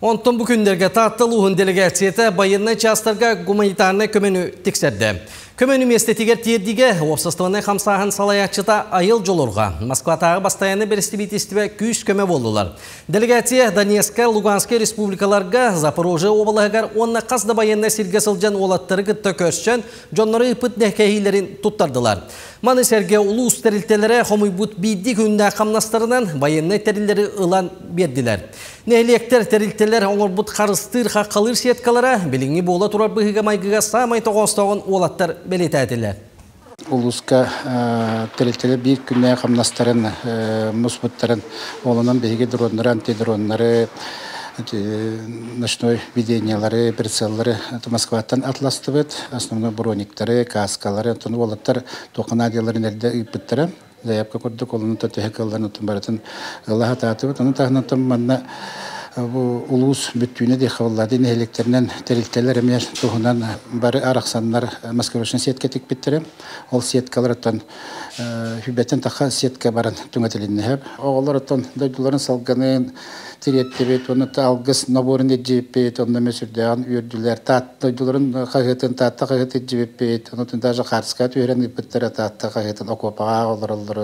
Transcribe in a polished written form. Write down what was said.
Онтон бу күннэргэ Таатта улууһун делегацията байыаннай чаастарга гуманитарнай көмөнү тиксэрдэ. Көмөнү миэстэтигэр тиэрдиигэ уопсастыбаннай хамсааһын салайааччыта Айыл Дьулурҕа, Москватааҕы бастайааннай бэрэстэбиитэлистибэ күүс-көмө буоллулар. Делегация Донецкай, Луганскай республикаларга, Запорожье уобалаһыгар уонна хас да байыаннай сиргэ сылдьан уолаттары кытта көрсөн, дьоннору ыыппыт кэһиилэрин туттардылар. Маны сэргэ улуус тэрилтэлэрэ хомуйбут биирдии күннээх хамнастарынан байыаннай тэриллэри ылан биэрдилэр. Нэһилиэктэр, тэрилтэлэр оҥорбут харыстыыр, хаххалыыр сеткалара билиҥҥи буола турар быһыыга-майгыга саамай тоҕоостооҕун уолаттар бэлиэтээтилэр. Улууска тэрилтэлэр биир күннээх хамнастарын муспуттарын олонон биһиги дроннары, антидроннары, ночной видениялары, прицеллары Москваттан атластыбыт. Основной брониктары, каскалары, оттон уолаттар туохха наадыйаларын эрдэ ыыппыттара. Заявка курдук олону төһө кылларын оттон барытын ыла сатаатыбыт. Ону таһынан манна бу улуус бүттүүнэ диэххэ буолла нэһилиэктэринэн тэрилтэлэр эмиэ туһунан бары арахсаннар маскировочный сетка тикпиттэрэ. Ол сеткалар оттон хүбэтин таха сетка баран түҥэтилиннэһэп. Оҕолор оттон дойдуларын салганын тириэттибит, онно алгыс наборун илдьибиппит, онно эмэ сүрдээҕин үөрдүлэр. Таат дойдуларын хаһыатын, Таатта хаһыат илдьибиппит, онно даже хаарска түһэрэн ыыппыттара Таатта хаһыатын окуопаҕа олороллорун.